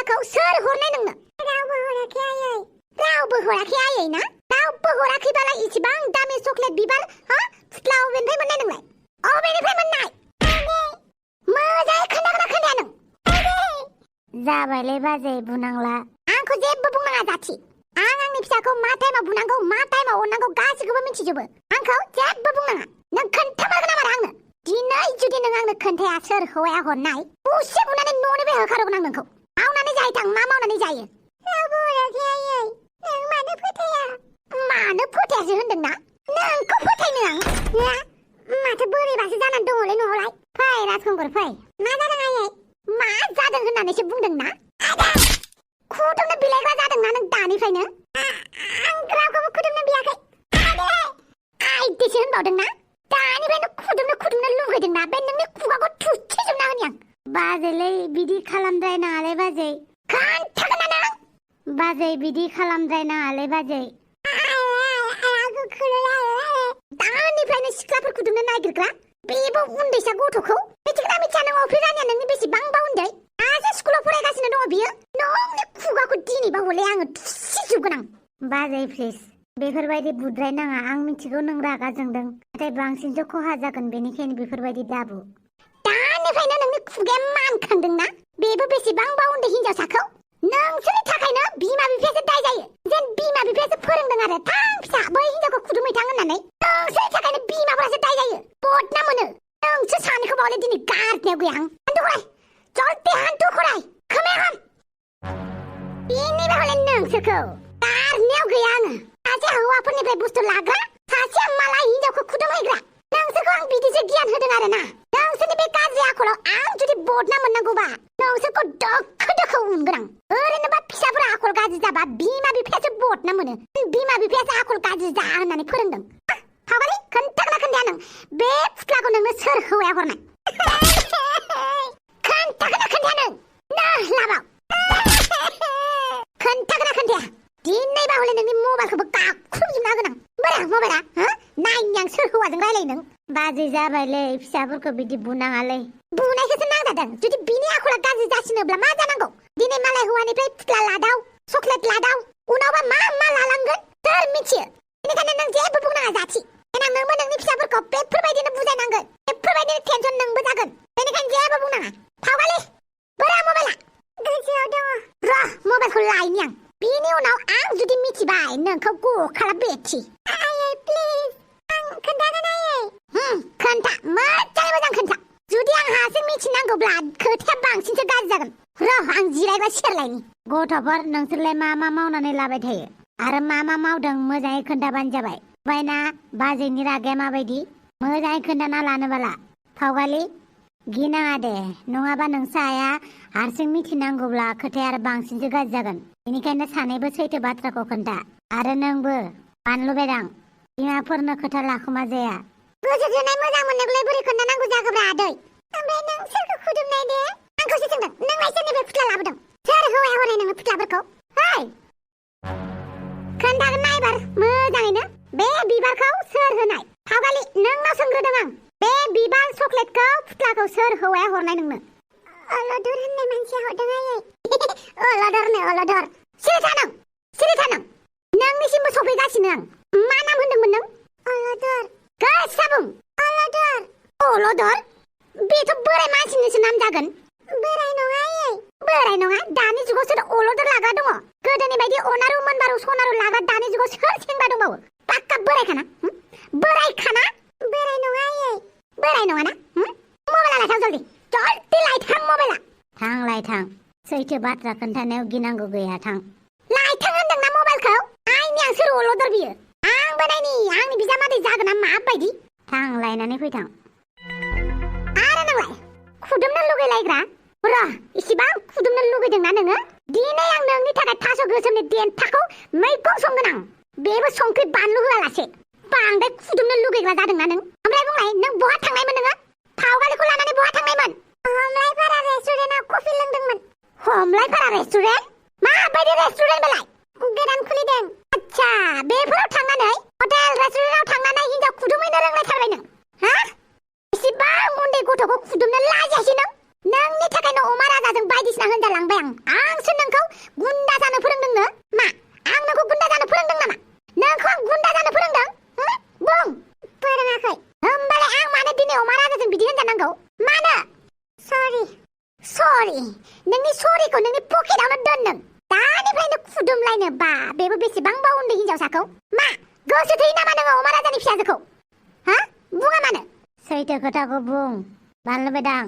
फिसाखौ सोर हरनाय नोंनो? रावबो हराखै आयै। रावबो हराखै आयै ना? रावबो हराखैबालाय इसिबां दामि चकलेट बिबार फुथ्ला अबेनिफ्राय मोननाय नोंलाय? अबेनिफ्राय मोननाय? मोजाङै खोन्थागोना खोन्थाया नों? जाबायलै बाजै बुनांला। आंखौ जेबो बुंनाङा जाथि। आं आंनि फिसाखौ मा टाइमाव बुनांगौ मा टाइमाव अननांगौ गासिखौबो मिथिजोबो। आंखौ जेबो बुंनाङा। नों खोन्थामारगोन नामा आंनो? दिनै जुदि नों आंनो खोन्थाया सोर हौवाया हरनाय, बुसे बुनानै न'निफ्राय होखारगोन आं नोंखौ। मावनानै जाहैथां मा मावनानै जायो? रावबो हराखै आयै। नों मानो फोथाया? मानो फोथायासो होनदोंना? नोंखौ फोथायनो आं? माथो बोरैबासो जानानै दङलै न'आवलाय। फै राजखुंगुर फै। मा जादों आयै? मा जादों होननानैसो बुंदोंना? खुदुमनो बिलाइग्रा जादोंना नों दानिफ्रायनो? आं रावखौबो खुदुमनो बियाखै। आइदिसो होनबावदोंना? दानिफ्रायनो खुदुमनो लुगैदोंना? बे नोंनि खुगाखौ थुसिजोबना होनि आं। बाजैलै बिदि खालामद्रायनाङालै बाजै। खोन्थागोन ना नों? बाजै बिदि खालामद्रायनाङालै बाजै। दानिफ्रायनो सिख्लाफोर खुदुमनो नागिरग्रा? बेबो उन्दैसा गथ'खौ? मिथिगोना मिथिया नों अफिरानिया नोंनि बेसेबांबा उन्दै? दासो स्कुलाव फरायगासिनो दङ बियो। नोंनि खुगाखौ दिनैबा हले आङो थुसिजोबगोन आं। बाजै प्लिज बेफोरबायदि बुद्रायनाङा। आं मिथिगौ नों रागा जोंदों, नाथाय बांसिनसो खहा जागोन, बेनिखायनो बेफोरबायदि दाबु। दानिफ्रायनो नोंनि खुगाया मानखांदोंना? बेबो बेसेबांबा उन्दै हिनजावसाखौ? नोंसोरनि थाखायनो बिमा बिफायासो दाय जायो। जेन बिमा बिफायासो फोरोंदों आरो थां फिसा बै हिनजावखौ खुदुमहैथां होननानै। नोंसोरनि थाखायनो बिमाफोरासो दाय जायो। बदनाम मोनो। नोंसोर सानैखौ बावले दिनै गारनायाव गैया आं। हान्थु खराय जलदि हान्थु खराय खोमाया हम। बेनिबा हले नोंसोरखौ गारनायाव गैया आङो। सासे हौवाफोरनिफ्राय बुस्थु लाग्रा, सासे मालाय हिनजावखौ खुदुमहैग्रा। नोंसोरखौ आं बिदिसो गियान होदों आरो ना। नोंसोरनि बे गाज्रि आखलाव आं जुदि बदनाम मोननांगौबा नोंसोरखौ दोखो दोखो उनगोन आं। ओरैनोबा फिसाफोरा आखल गाज्रि जाबा बिमा बिफायासो बदनाम मोनो। बिमा बिफायासो आखल गाज्रि जा होननानै फोरोंदों। फावारि खोन्थागोना खोन्थाया नों? बे फुथ्लाखौ नोंनो सोर हौवाया हरनाय? खोन्थागोना खोन्थाया नों? लाबाव खोन्थागोना खोन्थाया? दिनैबा हले नोंनि मबाइलखौबो गाख्रुबजोबना होगोन आं। बोरै मबाइला? नायनि आं सोर हौवाजों रायलायो नों? बाजै जाबायलै फिसाफोरखौ बिदि बुनाङालै। बुनायखौसो नांजादों। जुदि बिनि आखला गाज्रि जासिनोब्ला मा जानांगौ? दिनै मालाय हौवानिफ्राय फुथ्ला लादाव, चकलेट लादाव, उनावबा मा मा लालांगोन सोर मिथियो? बेनिखायनो नों जेबो बुंनाङा जाथि। देनां नोंबो नोंनि फिसाफोरखौ बेफोरबायदिनो बुजायनांगोन। बेफोरबायदिनो टेनसन नोंबो जागोन। बेनिखायनो जेबो बुंनाङा। फावगालि बोरा मबाइला? गोजौआव दङ। र' मबाइलखौ लायनि आं। बिनि उनाव आं जुदि मिथिबाय नोंखौ गखाला बेथि। आयै प्लिज आं खोन्थागोन आयै। खोन्था मोजाङै मोजां खोन्था। जुदि आं हारसिं मिथिनांगौब्ला खोथाया बांसिनसो गाज्रि जागोन। र' आं जिरायबा सेरलायनि। गथ'फोर नोंसोरलाय मा मा मावनानै लाबाय थायो? आरो मा मा मावदों मोजाङै खोन्थाबानो जाबाय। बायना बाजैनि रागाया माबायदि? मोजाङै खोन्थाना लानोबाला। फावगालि गिनाङा दे, नङाबा नोंसा आइया हारसिं मिथिनांगौब्ला खोथाया आरो बांसिनसो गाज्रि जागोन। बेनिखायनो सानैबो सैथो बाथ्राखौ खोन्था। आरो नोंबो बानलु बेदां बिमाफोरनो खोथा लाखुमा जाया। गोसोथोनाय मोजां मोननायखौलाय बोरै खोन्थानांगौ जाखोब्रा आदै? ओमफ्राय नों सोरखौ खुदुमनाय दे? आंखौसो सोंदों। नोंलाय सोरनिफ्राय फुथ्ला लाबोदों? सोर हौवाया हरनाय नोंनो फुथ्लाफोरखौ? खोन्थागोन ना एबार मोजाङैनो? बे बिबारखौ सोर होनाय? फावगालि नोंनाव सोंग्रोदों आं। बे बिबार चकलेटखौ फुथ्लाखौ सोर हौवाया हरनाय नोंनो? अलदर होननाय मानसिया हरदों आयै। अलदरनो अलदर। सिरि था नों, सिरि था नों। नोंनिसिमबो सफैगासिनो आं। मा नाम होनदोंमोन नों? अलदर। गोसा बुं। अलदर। अलदर? बेथ' बोराय मानसिनिसो नाम जागोन। बोराय नङा आयै। बोराय नङा? दानि जुगाव सोर अलदर लाग्रा दङ? गोदोनि बायदि अनारु मोनबारु सनारु लाग्रा दानि जुगाव सोर सेंग्रा दंबावो? पाक्का बोरायखाना? बोरायखाना? बोराय नङा आयै। बोराय नङा ना? मबाइला लायथां जल्दि। जल्दि लायथां मबाइला। थां लायथां। सैथो बाथ्रा खोन्थानायाव गिनांगौ गैया थां। लायथां होनदोंना मबाइलखौ? नायनि आं सोर अलदर बियो। आंबो नायनि आंनि बिजामादै जागोना माबायदि। थां लायनानै फैथां। आरो नोंलाय खुदुमनो लुगैलायग्रा? र' इसिबां खुदुमनो लुगैदोंना नोङो? दिनै आं नोंनि थाखाय थास' गोसोमनि देन्थाखौ मैगं संगोन आं। बेबो संख्रि बानलु होआलासे। बांद्राय खुदुमनो लुगैग्रा जादोंना नों? ओमफ्राय बुंलाय नों बहा थांनायमोन नोङो? फावगालिखौ लानानै बहा थांनायमोन? हमलायफारा रेस्टुरेन्टआव कफि लोंदोंमोन। हमलायफारा रेस्टुरेन्ट? माबायदि रेस्टुरेन्ट बेलाय? गोदान खुलिदों। आच्छा बेफोराव थांनानै हटेल रेस्टुरेन्टआव थांनानै हिनजाव खुदुमहैनो रोंलायथारबाय नों? इसिबां उन्दै गथ'खौ खुदुमनो लाजियासै नों? नोंनि थाखायनो अमा राजाजों बायदिसिना होनजालांबाय आंसो नोंखौ गुन्दा जानो फोरोंदोंनो मा आं नोंखौ गुन्दा जानो फोरोंदों नामा नोंखौ आं गुन्दा जानो फोरोंदों बुं फोरोङाखै होमबालाय आं मानो दिनै अमा राजाजों बिदि होनजानांगौ मानो सरि नोंनि सरिखौ नोंनि पकेटावनो दोन नों दानिफ्रायनो खुदुमलायनो बा बेबो बेसेबांबा उन्दै हिनजावसाखौ मा गोसो थोयो नामा नोङो अमा राजानि फिसाजोखौ हा बुङा मानो सैथो खोथाखौ बुं बानलु बेदां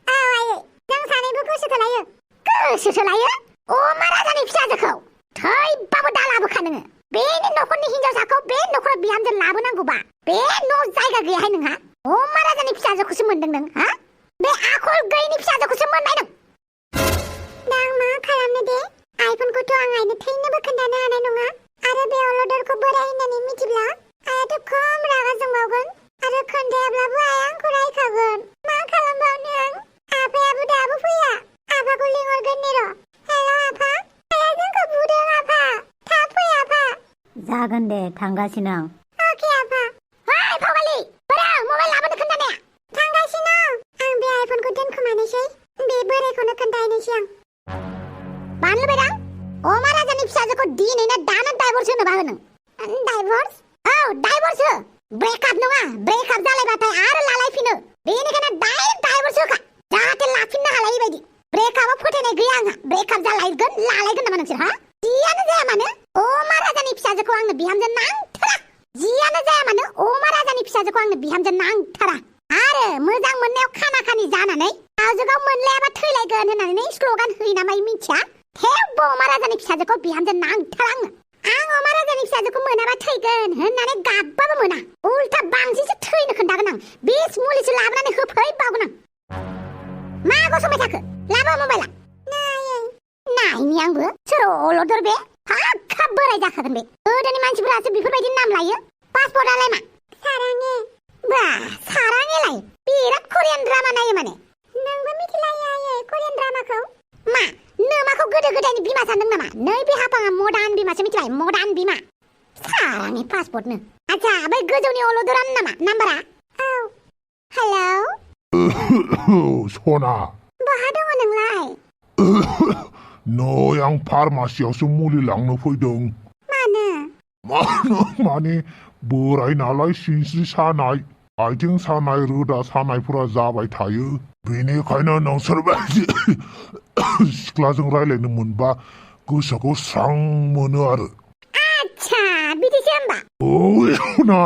औ आयै जों सानैबो गोसो थोलायो अमा राजानि फिसाजोखौ थैबाबो दा लाबोखा नोङो बेनि न'खरनि हिनजावसाखौ बे न'खराव बिहामजो लाबोनांगौबा बे न' जायगा गैयाहाय नोंहा अमा राजानि फिसाजोखौसो मोनदों नों हा बे आखल गैयिनि फिसाजोखौसो मोनबाय नों दा आं मा खालामनो दे आइफोनखौथ' आं आइनो थैनोबो खोन्थानो हानाय नङा आरो बे अलदरखौ बोराय होननानै मिथिब्ला आइयाथ' खम रागा जोंबावगोन आरो खोन्थायाब्लाबो आइया आंखौ रायखागोन मा खालामबावनो आं आफायाबो दाबो फैया आफाखौ लिंहरगोन ने र' हेल' आफा आइया जोंखौ बुदों आफा थाब फै आफा जागोन दे थांगासिनो आं अके आफा ओइ फावगालि बोरा मबाइल लाबोनो खोन्थानाया थांगासिनो आं बे आइफोनखौ दोनखोमानोसै बे बोरायखौनो खोन्थाहैनोसै आं बानलु बेदां अमा राजानि फिसाजोखौ दिनैनो दानो डाइभर्स होनोबा हो नों डाइभर्स औ डाइभर्स हो ब्रेकआप नङा ब्रेकआप जालायबाथाय आरो लालायफिनो बेनिखायनो डाइरेक्ट डाइभर्स होखा जाहाथे लाफिननो हालायै बायदि ब्रेकआपआव फोथायनाय गैया आंहा ब्रेकआप लालायगोन नामा नोंसोर हा जियानो जाया मानो अमा राजानि फिसाजोखौ आंनो बिहामजो नांथारा जियानो जाया मानो अमा राजानि फिसाजोखौ आंनो बिहामजो नांथारा आरो मोजां मोननायाव खाना खानि जानानै गावजों मोनलायाबा थैलायगोन होननानै स्ल'गान होयो ना मायो मिथिया थेवबो अमा राजानि फिसाजोखौ बिहामजो नांथारा आं अमा राजानि फिसाजोखौ मोनाबा थैगोन होननानै गाबबाबो मोना उल्था बांसिनसो थैनो खोन्थागोन आं बिस मुलिसो लाबोनानै होफैबावगोन आं मा गसंबाय थाखो लाबो मबाइला नायनि आंबो सोर अलदर बे फाक्का बोराय जाखागोन बे गोदोनि मानसिफोरासो बेफोरबायदि नाम लायो पासपर्टआलाय मा साराङे बा साराङेलाय बिराद करियान ड्रामा नायो माने नोंबो मिथिलायो आयै करियान ड्रामाखौ मा नोमाखौ गोदो गोदायनि बिमा सानदों नामा नै बे हाफाङा मडार्न बिमासो मिथिबाय मडार्न बिमा साराङे पासपर्टनो आच्छा बै गोजौनि अलदरानो नामा नाम्बारा औ हेलौ सना बहा दङ नोंलाय नै आं फार्मासियावसो मुलि लांनो फैदों माने बोराय नालाय सिनस्रि सानाय आथिं सानाय रोदा सानायफोरा जाबाय थायो बेनिखायनो नोंसोरबायदि सिख्लाजों रायलायनो मोनबा गोसोखौ स्रां मोनो आरो आच्छा बिदिसो होमबा औ सना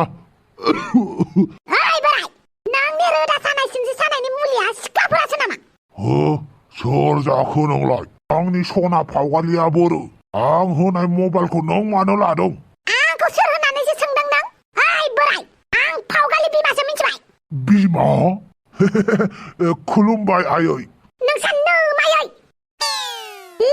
ओइ बोराय नोंनि रोदा सानाय सिनस्रि सानायनि मुलिया सिख्लाफोरासो नामा सोर जाखो नोंलाय आंनि सना फावगालिया बोरो आं होनाय मबाइलखौ नों मानो लादों आंखौ सोर होननानैसो सोंदों नों ओइ बोराय आं फावगालि बिमासो मिथिबाय बिमा खुलुमबाय आयै नोंसा नोमायै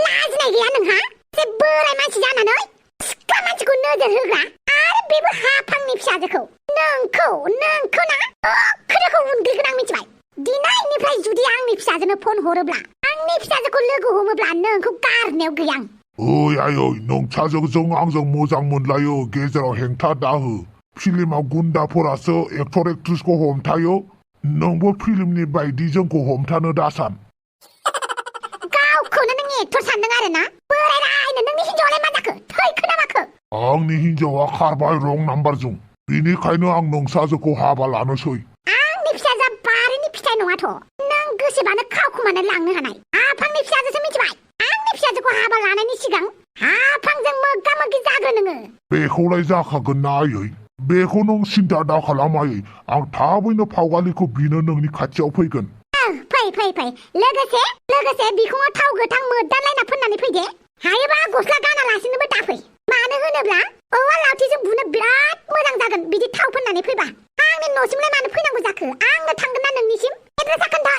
लाजिनाय गैया नोंहा एसे बोराय मानसि जानानै सिख्ला मानसिखौ नोजोर होग्रा आरो बेबो हाफांनि फिसाजोखौ नोंखौ ना खोनाखौ उनग्लिगोन आं मिथिबाय दिनैनिफ्राय जुदि आंनि फिसाजोनो फन हरोब्ला आंनि फिसाजोखौ लोगो हमोब्ला नोंखौ गारनायाव गैया आं ओइ आयै नोंसाजों आंजों मोजां मोनलायो गेजेराव हेंथा दाहो फिल्माव गुन्दाफोरासो एक्टर एक्ट्रेसखौ हमथायो नोंबो फिल्मनि बायदि जोंखौ हमथानो दासान गावखौनो नों एक्टर सानदों आरो ना बोराय रायनो नोंनि हिनजावालाय मा जाखो थैखो ना माखो आंनि हिनजावा खारबाय रं नाम्बारजों बेनिखायनो आं नोंसाजोखौ हाबा लानोसै आंनि फिसाजोआ बारिनि फिथाइ नङाथ' नों गोसोबानो खावखुमानो लांनो हानाय हाफांनि फिसाजोसो मिथिबाय आंनि फिसाजोखौ हाबा लानायनि सिगां हाफांजों मोगा मोगि जागोन नोङो बेखौलाय जाखागोन ना आयै बेखौ नों सिन्था दा खालाम आयै आं थाबैनो फावगालिखौ बिनो नोंनि खाथियाव फैगोन फै लोगोसे बिखुङाव थाव गोथां मोदानलायना फोननानै फैदे हायोबा गस्ला गानालासिनोबो दाफै मानो होनोब्ला औवा लावथिजों बुनो बिराद मोजां जागोन बिदि थाव फोननानै फैबा आंनि न'सिमलाय मानो फैनांगौ जाखो आंनो थांगोन ना नोंनिसिम एड्रेसा खोन्था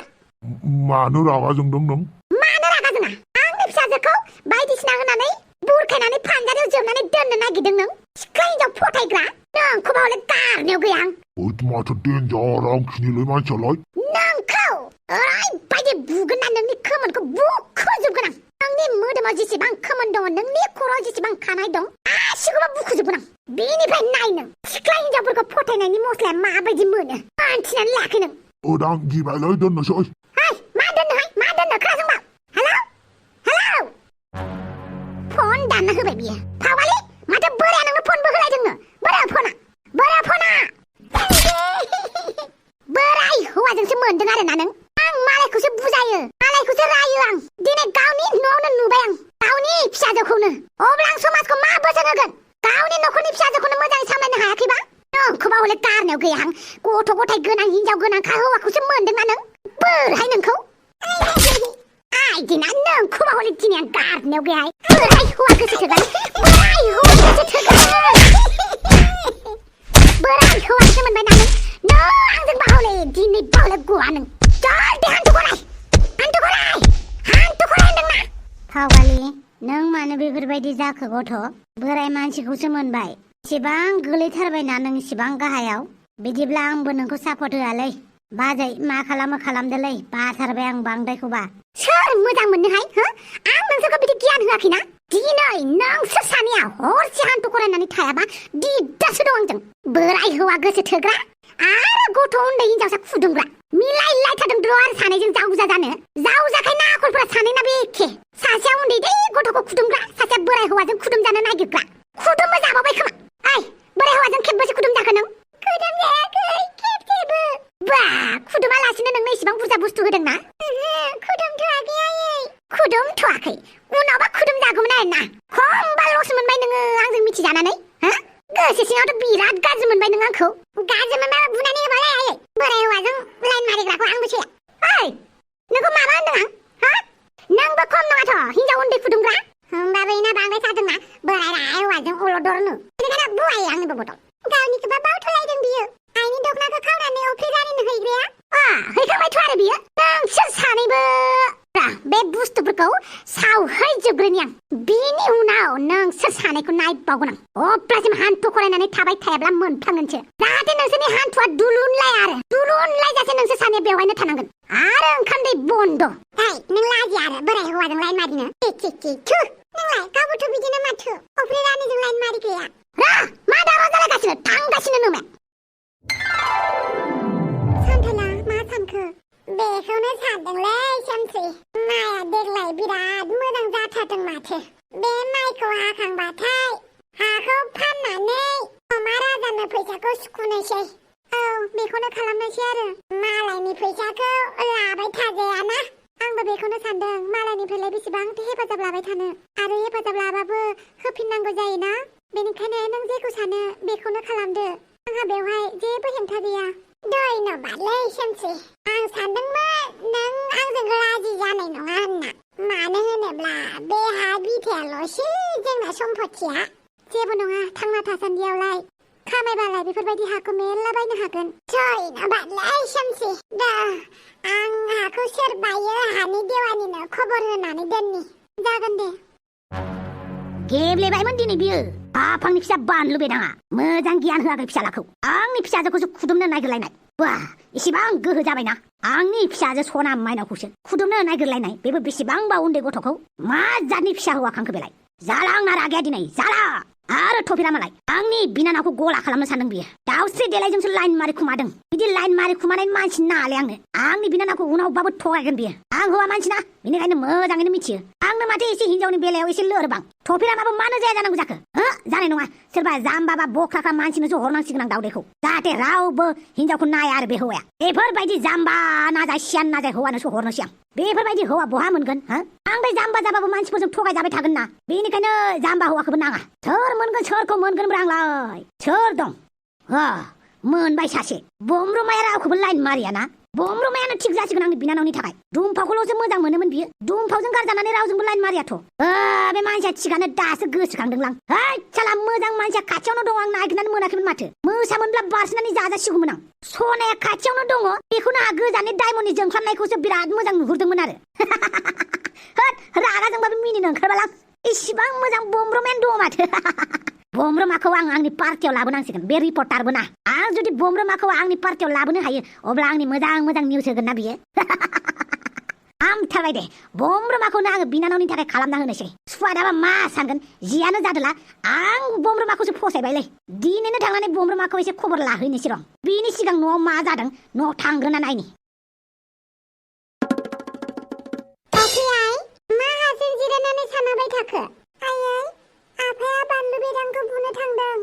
मानो रागा जोंदों नों मानो रागा जोङा आंनि फिसाजोखौ बायदिसिना होनानै बुरखायनानै फानजारियाव जोबनानै दोननो नागिरदों नों सिख्ला हिनजाव फोथायग्रा नोंखौ बावलाय गारनायाव गैया आं माथो देन्जार आं खिनिलाय मानसियालाय नोंखौ ओरैबायदि बुगोन ना नोंनि खोमोनखौ बुखुजोबगोन आं नोंनि मोदोमाव जेसेबां खोमोन दङ नोंनि खर'आव जेसेबां खानाय दं गासिखौबो बुखुजोबगोन आं बेनिफ्राय नाय नों सिख्ला हिनजावफोरखौ फोथायनायनि मस्लाया माबायदि मोनो मिन्थिनानै लायाखै नों आं गिबायलै दोननोसै मा दोननो हौवाजोंसो मोनदों आरोना नों आं मालायखौसो बुजायो मालायखौसो रायो आं दिनै गावनि न'आवनो नुबाय आं गावनि फिसाजोखौनो अब्ला आं समाजखौ मा बोसोन होगोन गावनि न'खरनि फिसाजोखौनो मोजाङै सामलायनो हायाखैबा नोंखौबा हले गारनायाव गैया आं गथ' गथाय गोनां हिनजाव गोनांखा हौवाखौसो मोनदोंना नों बोरहाय नोंखौ आइदिना नोंखौबा हले दिनै आं गारनायाव गैयाहाय बोरहाय हौवा गोसो थोगोन बोरहाय हौवा गोसो थोगोन बोरहाय हौवासो मोनबाय ना नों आंजों बाहले दिनै बाहले गवा नों जल्दी हान्थुखौलाय होनदोंना फावगालि नों मानो बेफोरबायदि जाखो गथ' बोराय मानसिखौसो मोनबाय इसिबां गोलैथारबायना नों इसिबां गाहायाव बिदिब्ला आंबो नोंखौ सापर्ट होआलै बाजै मा खालामो खालामदोलै बाथारबाय आं बांद्रायखौबा सोर मोजां मोननोहाय हो आं नोंसोरखौ बिदि गियान होआखैना दिनै नोंसोर सानैया हरसे हान्थु खरायनानै थायाबा दिगदारसो दं आंजों बोराय हौवा गोसो थोग्रा आरो गथ' उन्दै हिनजावसा खुदुमग्रा मिलायलायथारदों आरो सानैजों जावजा जानो जावजाखायना आखलफोरा सानैनाबो एखे सासेया उन्दै दै गथ'खौ खुदुमग्रा सासेया बोराय हौवाजों खुदुमजानो नागिरग्रा खुदुमबो जाबावबाय खोमा ओइ बोराय हौवाजों खेबबेसे खुदुम जाखो नों खुदुमजायाखै खेबसेबो बा खुदुमालासिनो नोंनो इसिबां बुरजा बुस्थु होदोंना खुदुमथ'वाखै आयै खुदुमथ'वाखै उनावबा खुदुम जागौमोन आरोना खमबा लस मोनबाय नोङो आंजों मिथिजानानै हो गोसो सिङावथ' बिराद गाज्रि मोनबाय नों आंखौ गाज्रि मोनबाबो बुनानै होबालाय आयै बोराय हौवाजों लाइन मारिग्राखौ आंबो सैया ओइ नोंखौ माबा होनदों आं हा नोंबो खम नङाथ' हिनजाव उन्दै खुदुमग्रा होमबाबो इना बांद्राय थादोंना बोराय हौवाजों अलदरनो बेनिखायनो बुवायो आंनोबो बदल गावनिखौबा बावथ'लायदों बियो आइनि दखनाखौ खावनानै अफ्रि रानिनो हैग्राया हैखांबायथ' आरो बियो नोंसोर सानैबो बे बुस्थुफोरखौ सावहैजोबग्रोनि आं बिनि उनाव नोंसोर सानैखौ नायबावगोन आं अब्लासिम हान्थु खरायनानै थाबाय थायाब्ला मोनफ्लांगोनसो जाहाथे नोंसोरनि हान्थुआ दुलुनलाय आरो दुलुनलायजासे नोंसोर सानैया बेवहायनो थानांगोन आरो ओंखाम दै बन्द नों लाजिया आरो बोराय हौवाजों लाइन मारिनो नोंलाय गावबोथ' बिदिनो माथो अफ्रि रानिजों लाइन मारि गैया मा दावराव जालायगासिनो थांगासिनो नोमे सानथाला मा सानखो बेखौनो सानदोंलै सामसि माइया देग्लाय बिराद मोजां जाथारदों माथो बे माइखौ हाखांबाथाय हाखौ फाननानै अमा राजानो फैसाखौ सुख'नोसै औ बेखौनो खालामनोसै आरो मालायनि फैसाखौ लाबाय थाजायाना आंबो बेखौनो सानदों मालायनिफ्रायलाय बेसेबांथो हेफाजाब लाबाय थानो आरो हेफाजाब लाबाबो होफिननांगौ जायोना बेनिखायनो नों जेखौ सानो बेखौनो खालामदो आंहा बेवहाय जेबो हेंथा गैया धन्यबादलै सामसि आं सानदोंमोन नों आंजों राजि जानाय नङा होनना मानो होनोब्ला बे हा बिथायाल'सो जोंना सम्पथिया जेबो नङा थांना थासान्दियावलाय खामायबालाय बेफोरबायदि हाखौ मेरला बायनो हागोन धन्यबादलै सामसि आं हाखौ सोर बायो हानि देवानिनो खबर होनानै दोननि जागोन दे गेब्लेबायमोन दिनै बियो आफांनि फिसा बानलु बेदाङा मोजां गियान होआखै फिसालाखौ आंनि फिसाजोखौसो खुदुमनो नागिरलायनाय बा इसेबां गोहो जाबायना आंनि फिसाजो सना माइनावखौसो खुदुमनो नागिरलायनाय बेबो बेसेबांबा उन्दै गथ'खौ मा जातनि फिसा हौवा खांखो बेलाय जाला आंना रागाया दिनै जाला आरो थफिरा मालाय आंनि बिनानावखौ गला खालामनो सानदों बियो दाउस्रि देलायजोंसो लाइन मारि खुमादों बिदि लाइन मारि खुमानाय मानसि नालाय आंनि बिनानावखौ उनावबाबो थगायगोन बियो आं हौवा मानसिना बेनिखायनो मोजाङैनो मिथियो आंनो माथो एसे हिनजावनि बेलायाव एसे लोरबां थफिरामाबो मानो जाया जानांगौ जाखो जानाय नङा सोरबा जाम्बा बा बख्राखा मानसिनोसो हरनांसिगोन आं दाउदैखौ जाहाथे रावबो हिनजावखौ नाया आरो बे हौवाया बेफोरबायदि जाम्बा नाजाय सियान नाजाय हौवानोसो हरनोसै आं बेफोरबायदि हौवा बहा मोनगोन आंलाय जाम्बा जाबाबो मानसिफोरजों थगायजाबाय थागोन ना बेनिखायनो जाम्बा हौवाखौबो नाङा सोर मोनगोन सोरखौ मोनगोन आंलाय सोर दं मोनबाय सासे बमरुमाया रावखौबो लाइन मारियाना बमरुमायानो थिग जासिगोन आंनि बिनानावनि थाखाय दुमफावखौल'सो मोजां मोनोमोन बियो दुमफावजों गारजानानै रावजोंबो लाइन मारियाथ' बे मानसिया थिगानो दासो गोसोखांदोंलां साला मोजां मानसिया खाथियावनो दं आं नागिरनानै मोनाखैमोन माथो मोसामोनब्ला बारसिनानै जाजासिगौमोन आं सनाया खाथियावनो दङ बेखौनो आहा गोजाननि डायमन्डनि जोंख्लाबनायखौसो बिराद मोजां नुहुरदोंमोन आरो रागा जोंबाबो मिनिनो ओंखारबालां इसिबां मोजां बमरुमायानो दङ माथो बमरुमाखौ आं आंनि पार्टियाव लाबोनांसिगोन बे रिपर्टारबो ना आं जुदि बमरुमाखौ आंनि पार्टियाव लाबोनो हायो अब्ला आंनि मोजां निउस होगोन ना बियो हामथारबाय दे बमरुमाखौनो आङो बिनानावनि थाखाय खालामना होनोसै सुवादाबा मा सानगोन जियानो जादोला आं बमरुमाखौसो फसायबायलै दिनैनो थांनानै बमरुमाखौ एसे खबर लाहैनोसै र' बिनि सिगां न'आव मा जादों न'आव थांग्रोना नायनि मा हाजों जिरायनानै सानाबाय थाखो आयै आफाया बानलु बेदांखौ बुनो थांदों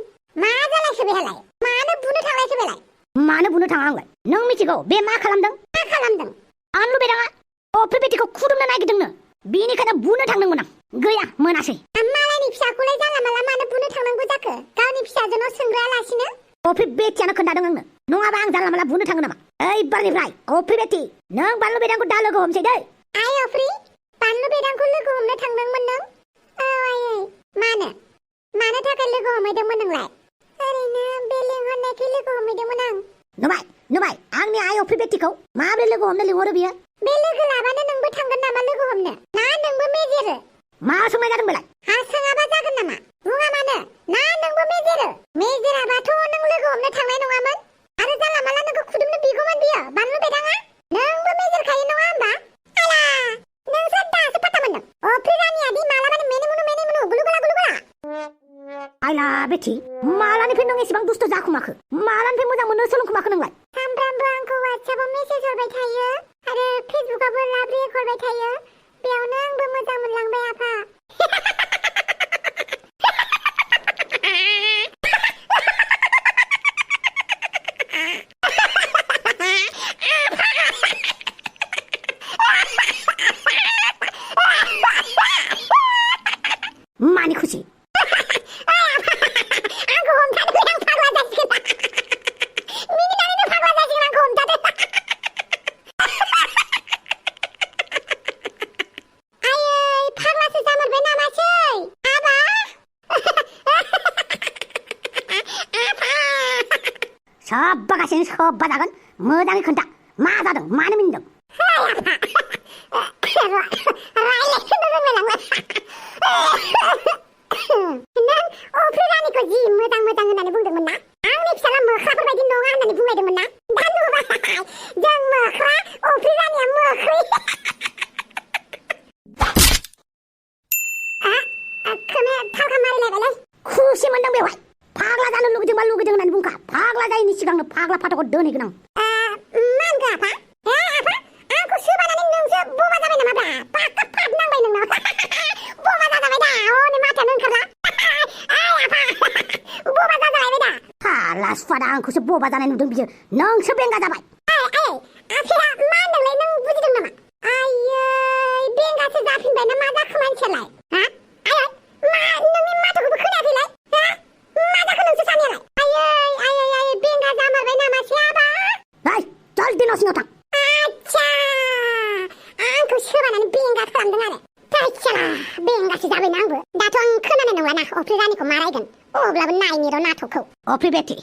मा जालायखो बेहालाय मानो बुनो थांलायखो बेलाय मानो बुनो थाङा आंलाय नों मिथिगौ बे मा खालामदों मा खालामदों बानलु बेदाङा अफ्रि बेटिखौ खुदुमनो नागिरदोंनो बेनिखायनो बुनो थांदोंमोन आं गैया मोनासै मालायनि फिसाखौलाय जानला माला मानो बुनो थांनांगौ जाखो गावनि फिसाजोनाव सोंग्रायालासिनो अफ्रि बेटियानो खोन्थादों आंनो नङाबा आं जानला माला बुनो थाङो नामा ओइ बारनिफ्राय अफ्रि बेटि नों बानलु बेदांखौ दा लोगो हमसै दै आइ अफ्रि बानलु बेदांखौ लोगो हमनो थांदोंमोन नों औ आयै मानो थाखाय लोगो हमहैदोंमोन नोंलाय ओरैनो बे लिंहरनायखाय लोगो हमहैदोंमोन आं नुबाय आंनि आइ अफ्रि बेटिखौ माबोरै लोगो हमनो लिंहरो बियो बे लोगो लाबानो नोंबो थांगोन नामा लोगो हमनो ना नोंबो मेजेरो मा सोंनाय जादों बेलाय हा सोङाबा जागोन नामा बुङा मानो ना नोंबो मेजेराबाथ' नों लोगो हमनो थांनाय नङामोन आरो जानला माला नोंखौ खुदुमनो बिगौमोन बियो बानलु बेदाङा नोंबो मेजेरखायो नङा होमबा आला नोंसोर दासो फात्ता मोनदों अफ्रि रानियादि मालाबानो मेने मुनु गुलुगुला आइला बेटि मालानिफ्राय नों एसेबां दुस्त जाखुमाखो मालानिफ्राय मोजां मोननो सोलोंखुमाखो नोंलाय सामफ्रामबो आंखौ वाट्सएपआव मेसेज हरबाय थायो आरो फेसबुकआवबो लाभ रिएक्ट हरबाय थायो बेयावनो आंबो मोजां मोनलांबाय आफा मानि खुसि आंखौ हमथादो आं फाग्ला जासिगोन मिनिनानैनो फाग्ला जासिगोन आंखौ हमथादो आयै फाग्लासो जामारबाय नामासै आबा सबबा गासिनो सबबा जागोन मोजाङै खोन्था मा जादों मानो मिनिदों रायलायनो रोंलायलांबाय नों अफ्रि रानिखौ जि मोजां होननानै बुंदोंमोन ना आंनि फिसाला मोख्राफोर बायदि नङा होननानै बुंलायदोंमोन ना दा नुबाय जों मोख्रा अफ्रि रानिया मोख्रै खोमाया थालखा मारिलायबायलै खुसि मोनदों बेवहाय फाग्ला जानो लुगैदोंबा लुगैदों होननानै बुंखा फाग्ला जायैनि सिगांनो फाग्ला फाथाखौ दोनहैगोन आं मानगो आफा आफा आंखौ सोबानानै नोंसो बमा जाबाय नामा पाक्का फाट नांबाय नोंनाव बमा जाजाबाय दा हनै माथायानो ओंखारला आफा बमा जाजालायबाय दा फाग्ला सुवादा आंखौसो बबा जानाय नुदों बियो नोंसो बेंगा जाबाय आफेरा मा होनदोंलाय नों बुजिदों नामा आयै बेंगासो जाफिनबाय ना मा जाखो मानसियालाय मा नोंनि माथोखौबो खोनायाखैलाय मा जाखो नोंसो सानैयालाय आयै बेंगा जामारबाय नामासै आबा जल्दि न' सिङाव थां आच्छा आंखौ सोबानानै बेंगा खालामदों आरो जायखिया बेंगासो जाबायना आंबो दाथ' आं खोनानाय नंलाना अफ्रि रानिखौ मा रायगोन अब्लाबो नायनि र' नाटकखौ अफ्रि बेटि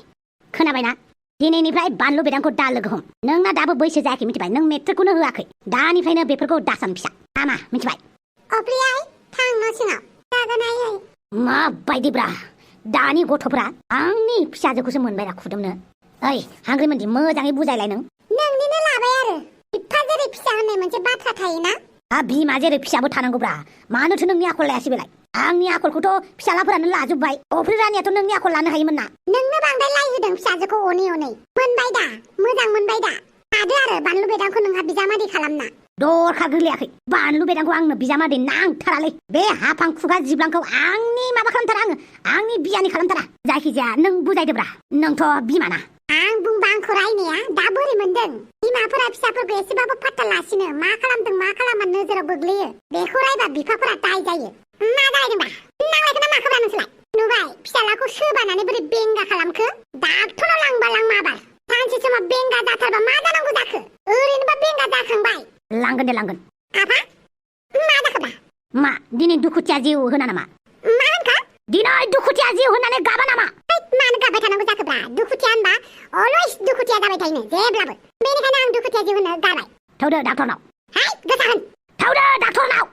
खोनाबायना दिनैनिफ्राय बानलु बेदांखौ दा लोगो हम नोंना दाबो बैसो जायाखै मिथिबाय नों मेट्रिकखौनो होआखै दानिफ्रायनो बेफोरखौ दासान फिसा हामा मिथिबाय अफ्रि आइ थां न' सिङाव जागोन आयै माबायदिब्रा दानि गथ'फ्रा आंनि फिसाजोखौसो मोनबायना खुदुमनो ओइ हांग्रिमोनदि मोजाङै बुजायलाय नोंनिनो लाबाय आरो बिफा जेरै फिसा होननाय मोनसे बाथ्रा थायोना बिमा जेरै फिसाबो थानांगौब्रा मानोथो नोंनि आखल लायासै बेलाय आंनि आखलखौथ' फिसालाफोरानो लाजोबबाय अफ्रि रानियाथ' नोंनि आखल लानो हायोमोन ना नोंनो बांद्राय लाइ होदों फिसाजोखौ अनै मोनबाय दा मोजां मोनबाय दा थादो आरो बानलु बेदांखौ नोंहा बिजामादै खालामना दरखार गोलैयाखै बानलु बेदांखौ आंनो बिजामादै नांथारालै बे हाफां खुगा जिब्लांखौ आंनि माबा खालामथारा आंनि बियानि खालामथारा जायखिजाया नों बुजायदोब्रा नोंथ' बिमाना आं बुंबा आंखौ रायनाया दा बोरै मोनदों बिमाफोरा फिसाफोरखौ एसेबाबो फात्ता लासिनो मा खालामदों मा खालामा नोजोराव गोग्लैयो बेखौ रायबा बिफाफोरा दाय जायो मा जालायदोंबा नांलायखोना माखोब्रा नोंसोरलाय नुबाय फिसालाखौ सोबानानै बोरै बेंगा खालामखो डाक्टराव लांबा आबार सानसे समाव बेंगा जाथारबा मा जानांगौ जाखो ओरैनोबा बेंगा जाखांबाय लांगोन दे लांगोन आफा मा जाखोब्रा मा दिनै दुखुथिया जिउ होना नामा मा होनखो दिनै दुखुथिया जिउ होननानै गाबा नामा मानो गाबबाय थानांगौ जाखोब्रा दुखुथिया होनबा अलवेज दुखुथिया जाबाय थायोनो जेब्लाबो बेनिखायनो आं दुखुथिया जिउ होनो गारबाय थौदो डाक्टरनाव गोसा होन थौदो डाक्टरनाव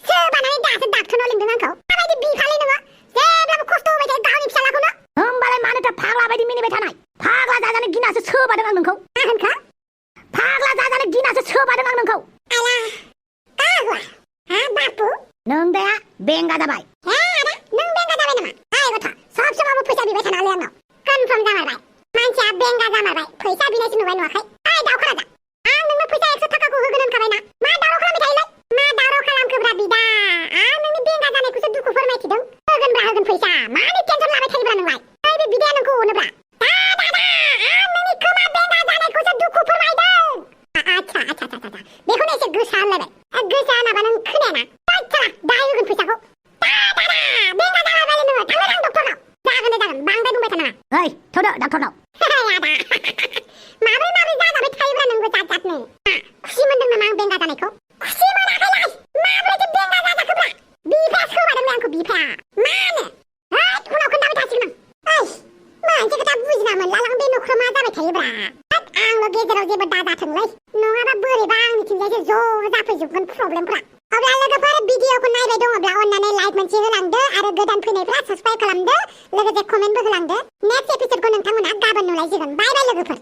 सोबानानै दासो डाक्टरनाव लिंदों आंखौ माबायदि बिफालै नोङो जेब्लाबो खस्थ' होबाय थायो गावनि फिसालाखौनो होमबालाय मानोथो फाग्ला बायदि मिनिबाय थानाय फाग्ला जाजानो गिनासो सोबादों आं नोंखौ मा होनखो फाग्ला जाजानो गिनासो सोबादों आं नोंखौ आला काहुआ बापु नों दाया बेंगा जाबाय आदा नों बेंगा जाबाय नामा गथ' सब समावबो फैसा बिबाय थानाङालै आंनाव कनफार्म जामारबाय मानसिया बेंगा जामारबाय फैसा बिनायसो नुबाय नुवाखै दावखा राजा आं नोंनो फैसा 100 थाखाखौ होगोन होनखाबायना मा दावराव खालामबाय थायोलाय मा दावराव खालामखोब्रा बिदा आं नोंनि बेंगा जानायखौसो दुखु फोरमायथिदों होगोन फैसा मानो टेनसन लाबाय थायोब्रा नोंलाय बे बिदाया नोंखौ अनोब्रा दा आं आंल' गेजेराव जेबो दाजाथोंलै नङाबा बोरैबा आंनिथिंजायसो ज' जाफैजोबगोन प्रब्लेमफ्रा अब्ला लोगोफोर भिडिअखौ नायबाय दङब्ला अन्नानै लाइक मोनसे होलांदो आरो गोदान फैनायफ्रा साबस्क्राइब खालामदो लोगोसे कमेन्टबो होलांदो नेक्स्ट एपिसोडखौ नोंथांमोना गाबोन नुलायसिगोन बाय बाय लोगोफोर